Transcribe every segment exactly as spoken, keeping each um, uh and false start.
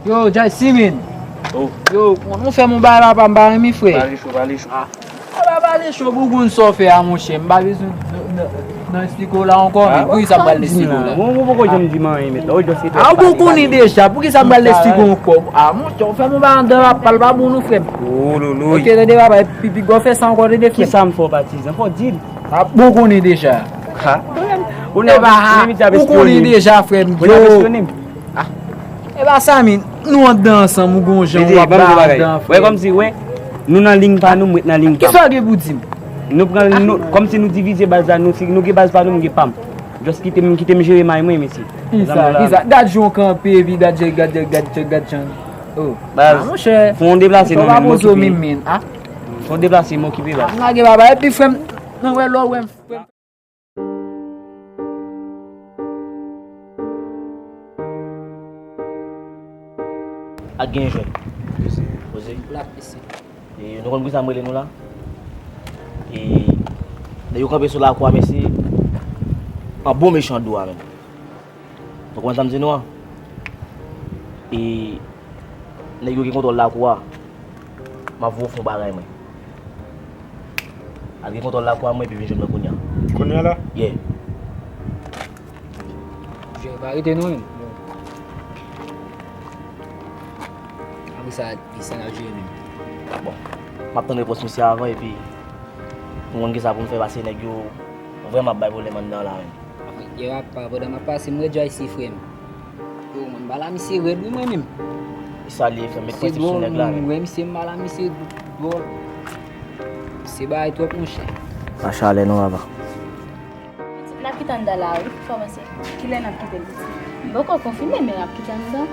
Yo, Jay Simin. Oh. Yo, nou fè m yon bagay la, pa m pa renmen, frè. Pale cho, pale cho. Ah. Pale cho, bougoun sa w fè a, monchè. M pa bezwen nan, nan, nan esplike w la ankò, men poukisa m pral esplike w la? Mwen, mwen poko janm di m anyen, mèt la. Ou just rete ap pale, pale. Ah, ou konnen deja, poukisa m pral esplike w ankò? Ah, monchè, w fè m yon bagay anndan la, pale pa bon non, frè m. Oh, lolo. Ok, tande papa, epi, epi, gò fè sa ankò, tande, frè m. Kisa m fè w, patizan? Fò w di l. Ah, bon, konnen deja. Ha? Ou konnen deja, frè m. Yo. Ah. E pa sa, men nou anndan ansanm, ou gon jan w ap ba anndan, frè. Wè, kòmsi, wè, nou nan liy pa nou, mwen nan liy pa m. Kisa w gen pou di m? Nou pran, nou, kòmsi nou divize baz la, nou, si nou gen baz pa nou, mwen gen pa m. Just kite m, kite m jere may mwen, mesye. Kisa, kisa? Gad jan w kanpe, epi gad, gad, gad, gad, gad jan. Oh. Baz, ah, monchè, fò w deplase non, men, m okipe. Menm, men, ah. Fò w deplase, m okipe, baz. Ah, m lage baba, epi frè m, nan wè lò, wè m, frè m. Ak gen jwèt. Poze. Poze. La, isi. E, nou konn poukisa m rele nou la? E, nèg yo kanpe sou lakou a, mesye, an bon mechan dou a menm. Nou konprann sa m di nou an? E, nèg yo gen kontwòl lakou a. M ap voye w fè yon bagay mwen. Al gen kontwòl lakou a mwen epi vin jwenn mwen kounye a. Kounye a la? Yeah. Jere pa rete non menm. Apre sa, li sa n ap jere menm. Bon. M ap tann repons misye avan epi m konn kisa pou m fè pase nèg yo vrèman ap bay pwoblèm anndan la menm. Yo ap pa pandan m ap pase, m ret jwa isi, frè m. Yo, mwen, m pa la misye rèd, wi, mwen menm. E sa l ye, frè m, met prensip sou nèg la, men. Mwen, misye, m pa la misye dwòl. Se bagay twòp, monchè. Pa chalè non, papa. N ap kite anndan la, wi, kòmanse. Kilè n ap kite l, pitit? M poko konfime, men n ap kite anndan.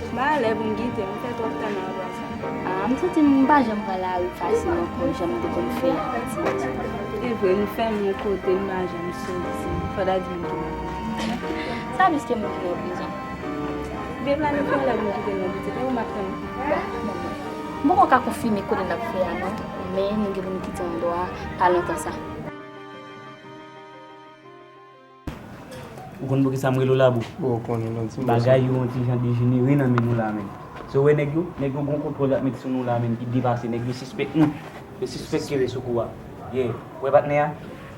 M pa alè pou m kite, m fè twòp tan nan adrès. Ah, m santi m pa janm pran lari fasil ankò, jan m te konn fè a piti. E vre, nou fè m yon kote, m pa janm soti. Fò w ta di moun ki nan prizon. Sa pliske moun ki nan prizon. Byen planifye yon lè pou nou kite l nan piti, men ou m ap tann. Bon, bon, bon. M poko ka konfime kote n ap fè a non, men nou gen pou nou kite andwa a pa lontan sa. Ou konn poukisa m rele w la, bro? Bon, ou konnen, non, ti bagay yo yon ti jan dejenere nan men nou la, menn. So, w wè nèg yo, nèg yo gon kontwòl y ap met sou nou la, menn, ki depase. Nèg yo sispèk nou. Yo sispèk ke resoukou a. Yeah. Ou wè patnè a?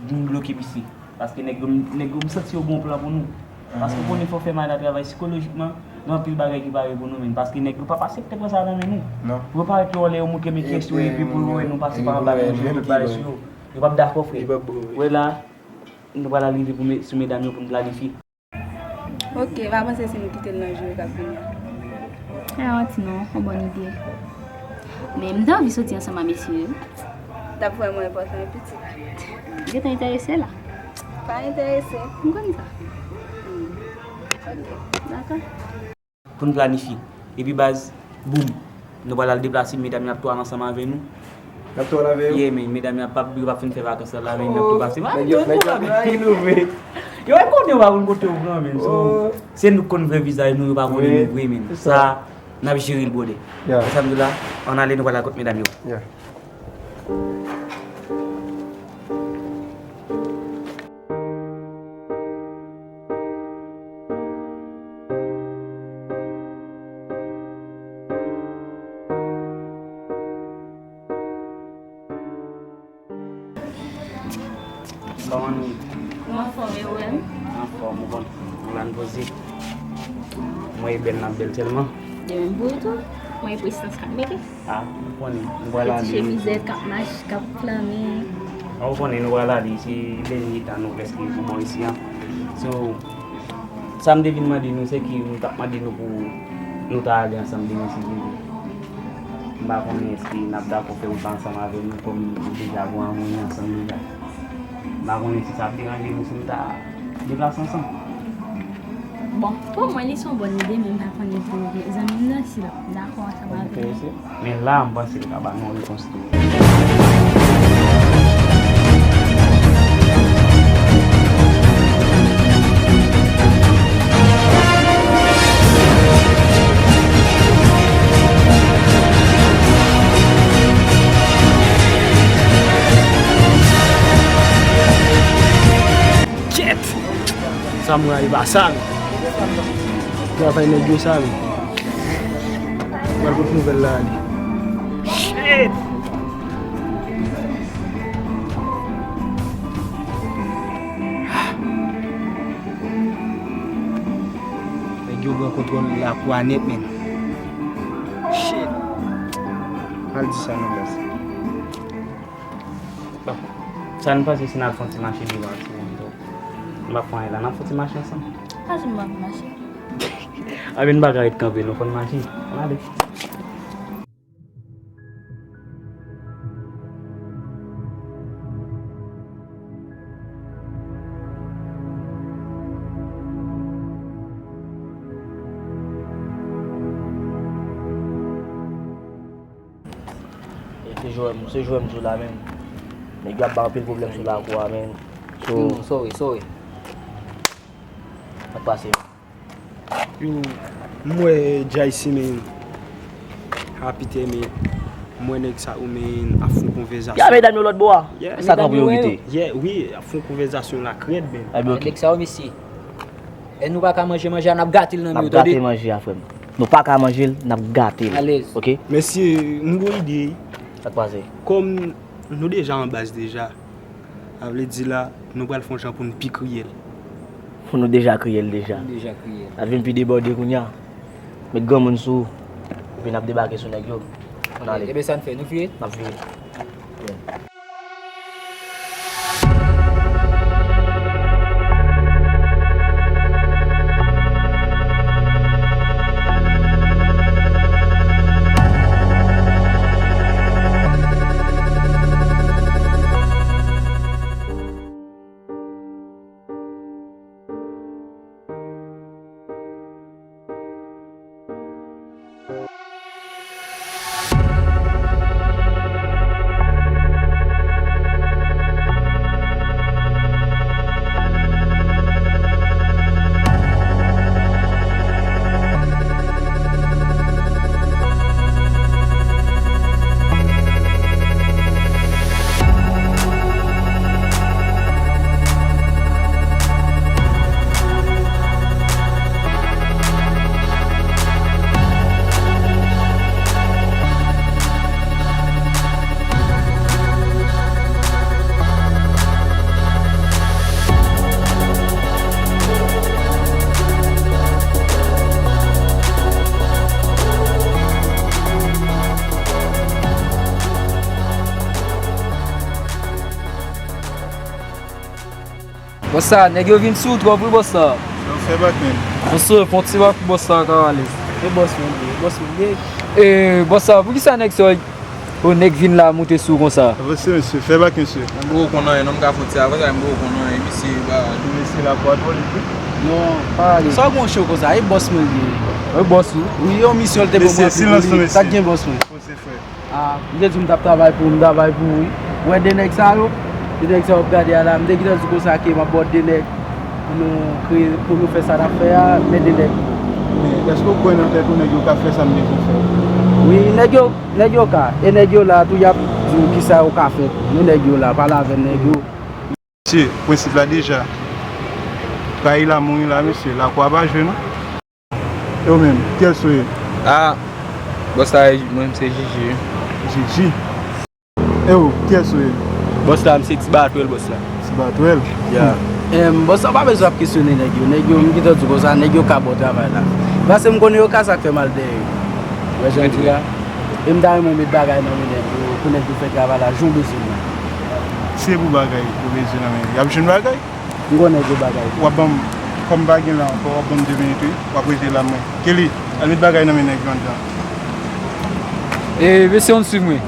Vin bloke misye. Paske nèg yo, nèg yo, m santi yo gon plan pou nou. Paske ou konnen fò fè Mada travay sikolojikman, gen anpil bagay ki pare pou nou, menn. Paske nèg yo p ap aksepte pran sa nan men nou. Non. Pou yo parèt yo anlè, yo montre men kiyès yo ye, epi pou yo wè nou pase pa anba men nou, nou bay sou yo. Yo p ap dakò, frè. Li p ap bon, wi. Wè la, nou pral al rive pou me-, sou medam yo pou n planifye. Ok, m a panse si nou kite l nan jou yo k ap vini an. E a yon ti non, yon bòn ide. Men m te anvi soti ansanm a mesye yo. T ap vrèman enpòtan, wi, pitit. Ou gentan enterese la? Pa enterese. M konn sa. Hmm. Ok, dakò. Pou n planifye. Epi baz, boum, nou pral al deplase, medam y ap tou al ansanm avè nou. Y ap tou al avè yo? Yeah, men medam y ap, p ap, yo p ap fin fè vakans la, men y ap tou pase. Oh, nèg yo, nèg yo ap rayi nou vre. Yo menm kote yo pa konn kote yo pran, men. So, oh, se nou k konn vrè vizaj nou, yo pa konnen nou vre, men. Wi, se sa. Sa, n ap jere l, brother. Yeah. Sa m di w la, ann ale, nou pral al kot medam yo. Yeah. Kòman nou ye? Mwen anfòm, e ou menm? Anfòm, ou konn, nou la n poze. Mwen e bèl, n ap bèl sèlman. De menm pou ou tou. Mwen e prezistans k ap mele. Ah, ou konnen, nou pral ale. Ti chemizèt k ap mache, k ap flannen. Ah, ou konnen, nou pral ale, se dènye tan nou prèske pou bò isi a. So, sa m te vin mande nou, se ke nou t ap mande nou pou nou ta ale ansanm demen, si Dye vle. M pa konnen èske n ap dakò fè wout la ansanm avè nou, kòm nou deja gon amouri ansanm deja. M pa konnen si sa ap deranje nou si nou ta deplase ansanm. Bon, pou mwen, li se yon bòn ide, men m pa konnen pou zanmi m nan, si l ap dakò ansanm avè m. Men la, m panse l ka ba nou yon repons tou. Kèt! Sa m rayi pa sa, men. Travay nèg yo sa, men. Pral pot nouvèl la ale. Shit! Nèg yo pran kontwòl lakou a nèt, menn. Shit. Al di sa non, baz. Bon, sa n panse si n al fè yon ti mache devan an ti moman tou? Nou p ap fè anyen la, n ap fè yon ti mache ansanm. Pa janm ap mache. Anben, n pa ka ret kanpe, nou fò n mache. Ann ale. E se jwè m, se jwè m sou la menm. Nèg yo ap bay anpil pwoblèm sou lakou a, menn. So, yo, sorry, sorry. Sa k pase? Yo, m wè Jaycee, menn. Happy te, menn. M wè nèg sa yo, menn, ap fè yon konvèzasyon. Ya, medam yo lòt bò a. Yeah. E sa k ap yo kite? Yeah, wi, ap fè yon konvèzasyon la k rèd, menn. Ebyen, ok. Nèg sa yo, mesye. E nou pa ka manje manje a, n ap gate l nan men yo, tande? N ap gate manje a, frè m. Nou pa ka manje l, n ap gate l. Alèz. Ok? Mesye, m gon ide. Sa k pase? Kòm nou deja an baz deja, sa vle di la, nou pral fè yon jan pou n pi kriye l. Pou nou deja kriye l deja. Nou deja kriye l. L ap vin pi debòde kounye a. Met granmoun sou ou, epi n ap debake sou nèg yo. Ann ale. Ebyen, sa n fè, nou vire? N ap vire. Bòs sa, nèg yo vin sou ou twòp wi, bòs sa. Yo fè bak menm. Bòs sa, fè yon ti bak pou bòs sa, Kawalès. E bòs mwen li ye, bòs mwen li ye. E bòs sa, poukisa nèg sa yo, nèg vin la moute sou ou konsa? Avanse, mesye, fè bak, mesye. Mwen poko konn anyen, non, m ka fè yon ti avanse, mwen poko konn anyen, mesye, ba. Mesye, la kwa twò lit wi. Non, pa ale. Sa w gen yon cho konsa, e bòs mwen li ye. E bòs ou? Wi, yon misyon l te ban mwen. Mesye, silans non, mesye. Sa k gen, bòs mwen? Poze, frè. Ah, m te di w m t ap travay pou ou, m travay pou ou wi. Ou wè de nèg sa yo? De nèg sa yo w ap gade a la, m te gentan di w konsa ke m ap ba w de nèg pou nou kreye, pou nou fè sa n ap fè a, men de nèg. Men èske w kwè nan tèt ou nèg yo ka fè sa m bezwen fè? Wi, nèg yo, nèg yo ka. E nèg yo la tou, y ap di w kisa yo ka fè. Men nèg yo la, pale avè nèg yo. Mesye, prensip la deja. Trayi la, mouri la, mesye. Lakwa pa jwe, non. E ou menm, kiyès ou ye? Ah, bòs la, mwen, se Jiji wi. Jiji? E ou, kiyès ou ye? Bòs la, m se Ti Batwèl, bòs la. Ti Batwèl? Ya. Em, bòs la pa bezwen ap kesyone nèg yo. Nèg yo, m gentan di w konsa, nèg yo ka ba w travay la. Paske m konnen yo ka sa k fè m al dèyè yo. Ou wè jan m di la? E m ta renmen w met bagay nan men nèg yo, pou nèg yo fè travay la jan w bezwen l la. Si se pou bagay ou bezwen nan men yo, y ap jwenn bagay. M konnen de bagay. W ap ban m, kòm m pa gen la ankò, w ap ban m de minit wi. W ap rete la mwen. Kelly, al met bagay nan men nèg yo anndan. E, mesye, ann swiv mwen.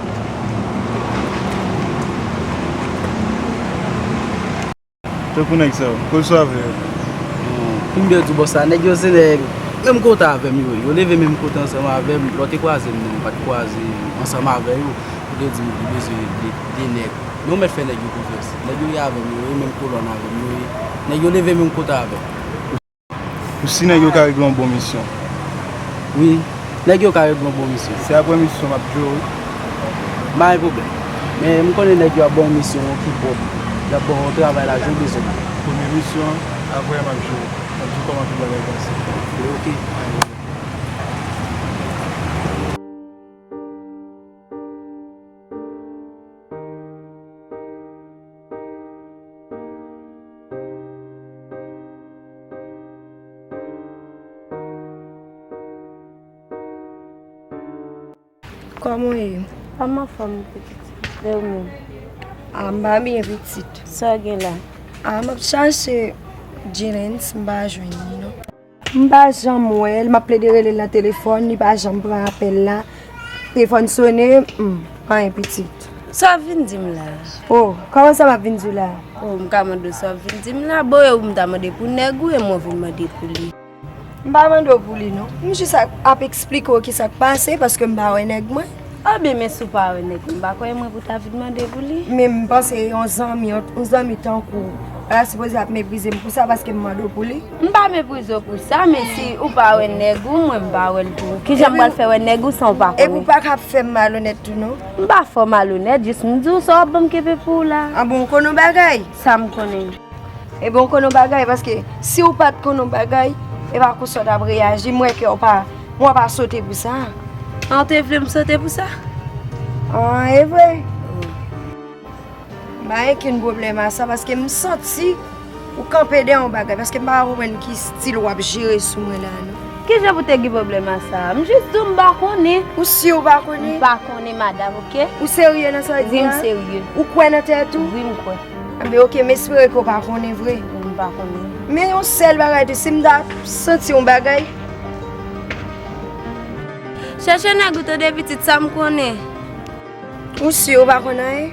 Tankou nèg sa yo, koz sou avè yo. Bon, pou m byen di w bòs la, nèg yo se nèg menm kote avè m yo ye. Yo leve menm kote ansanm avè m, lè w te kwaze m, non, m pa t kwaze ansanm avè yo. Pou te di m li bezwen de, de nèg. Men w mèt fè nèg yo konfyans. Nèg yo ye avè m yo ye, menm kolòn avè m yo ye. Nèg yo leve menm kote avè m. Pou si nèg yo ka regle yon bon misyon. Wi, nèg yo ka regle yon bon misyon. Se apre misyon m ap jwe w wi. M pa gen pwoblèm. Men m konnen nèg yo ap ba w misyon ki pwòp. Y ap ba w yon travay la jan w bezwen l. Premye misyon an, apre m ap jwe w. M ap di w kòman tout bagay pase. Oke. Anyen. Kòman w ye? Kòman fòm pitit? E ou menm? A, m pa byen pitit. Sa w gen la? A, m ap chache Jilens, m pa jwenn li non. M pa janm wè l, m ap plede rele l nan telefòn, li pa janm pran apèl la. Telefòn sone, hmm, anyen pitit. Sa w ap vin di m la? Oh, kòman sa m ap vin di w la? Oh, m ka mande w sa w ap vin di m la? Bon, e ou m ta mande pou nèg ou, e mwen vin mande pou li. M pa mande w pou li non. M jis ap, ap eksplike w kisa k pase paske m pa wè nèg mwen. Ebyen, men si w pa wè nèg mwen, m pa kwè mwen pou ta vin mande pou li. Men m panse yon zanmi, yon, yon zanmi tankou w, pa ta sipoze ap meprize m pou sa paske m mande w pou li. M pa meprize w pou sa, men si ou pa wè nèg ou, mwen m pa wè l tou. Kijan m pral fè wè nèg ou san w pa konnen? Epi w pa ka ap fè m malonèt tou non. M pa fè w malonèt, jis m di w sa w ap ban m kenbe pou w la. Anben, w konn yon bagay? Sa m konnen. Ebyen, w konn yon bagay, paske si w pa t konn yon bagay, e pa konsa w t ap reyaji, m wè kè w pa, mwen pa sote pou sa. An, w te vle m sote pou sa? An, e vre. M pa gen okenn pwoblèm a sa, paske m santi ou kanpe dèyè yon bagay, paske m pa konprann ki estil w ap jere sou mwen la, non. Kijan pou te gen pwoblèm a sa? M jis di w m pa konnen. Ou si w pa konnen? M pa konnen, madanm, oke? Ou serye nan sa w di a? Wi, m serye. Ou kwè nan tèt ou? Wi, m kwè. Anben, oke, m espere ke w pa konnen vre. M pa konnen. Men yon sèl bagay tou, si m ta santi yon bagay. Chèche nèg ou tande pitit, sa m konnen. Ou si w pa konn anyen?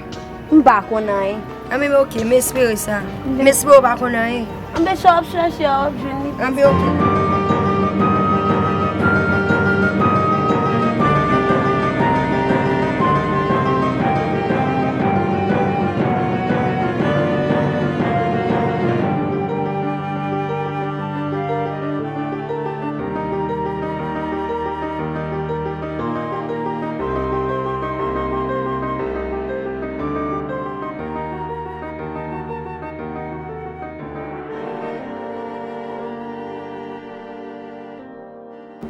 M pa konn anyen. Anben, oke, m espere sa. M espere w pa konn anyen. Anben, sa w ap chèche a, w ap jwenn li. Anben, oke.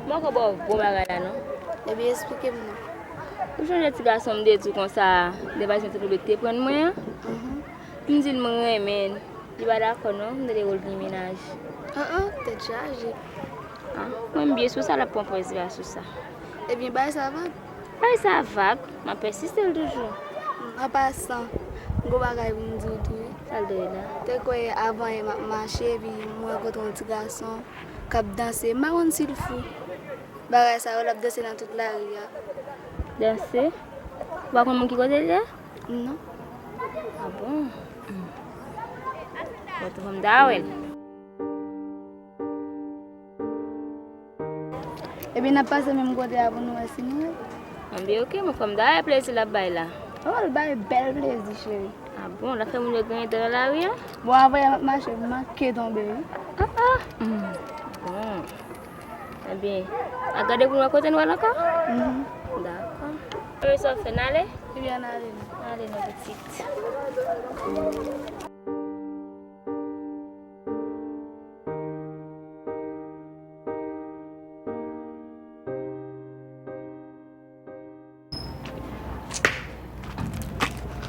M poko ba w bon bagay la non. Ebyen, eksplike m non. Ou chonje ti gason m te di w konsa, de vwazin ti poublik te prann mwen an? Mhm. M di l m renmen l. Li pa dakò non, m te rele l vin menaj. An an, tèt chaje. Ah, mwen m byen sou sa, l ap pran pòz li a sou sa. Ebyen, bagay sa vag. Bagay sa vag, m ap pèsiste l toujou. An pasan, m gon bagay pou m di w tou wi. Sa l te ye la? Te kwè avan yè m ap mache, epi m rankontre yon ti gason k ap danse. M pa konn si l fou. Bagay sa yo, l ap danse nan tout lari a. Danse? Ou pa konn moun ki kote l ye? Non. Ah bon? Bon, tou fò m ta wè l. Ebyen, n ap pase menm kote a pou nou wè si nou wè. Anben, oke, mwen fò m ta wè plezi l ap bay la. Oh, l bay bèl plezi, cheri. Ah bon, l ap fè moun yo griyen dan nan lari a? Bon, avan yè m ap mache, m manke tonbe, wi. Ah, ah. Hmm. Bon. Ebyen, a gade pou n wè kote n wè l ankò? Mhm. Dakò. Ebyen, sa w fè, n ale? Ebyen, ann ale non. Ale non, pitit.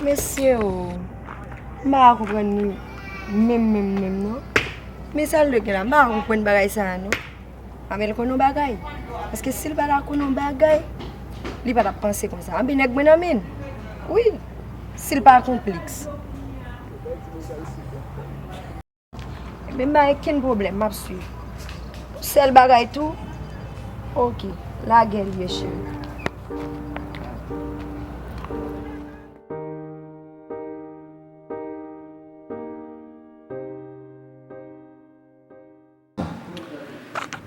Mesye o, m pa ka konprann li menm, menm, menm non. Men sa l dwe gen la, m pa ka konprann bagay sa a non. Anben l konn yon bagay. Paske si l pa ta konn yon bagay, li pa t ap panse konsa. Anben nèg mwen nan men l. Wi, si l pa konpliks. Men m pa gen kenn pwoblèm, m ap swiv. Sèl bagay tou, oke, lagè l ye, cheri.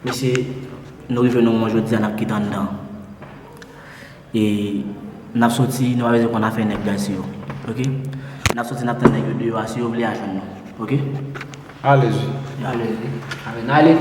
Mesye, nou rive nan moman jodi a n ap kite anndan. E n ap soti, nou pa bezwen konn afè nèg dasi yo. Oke? N ap soti, n ap tann nèg yo deyò a, si yo vle a jwenn nou. Oke? Alèz wi. Alèz wi. Amèn. Ale.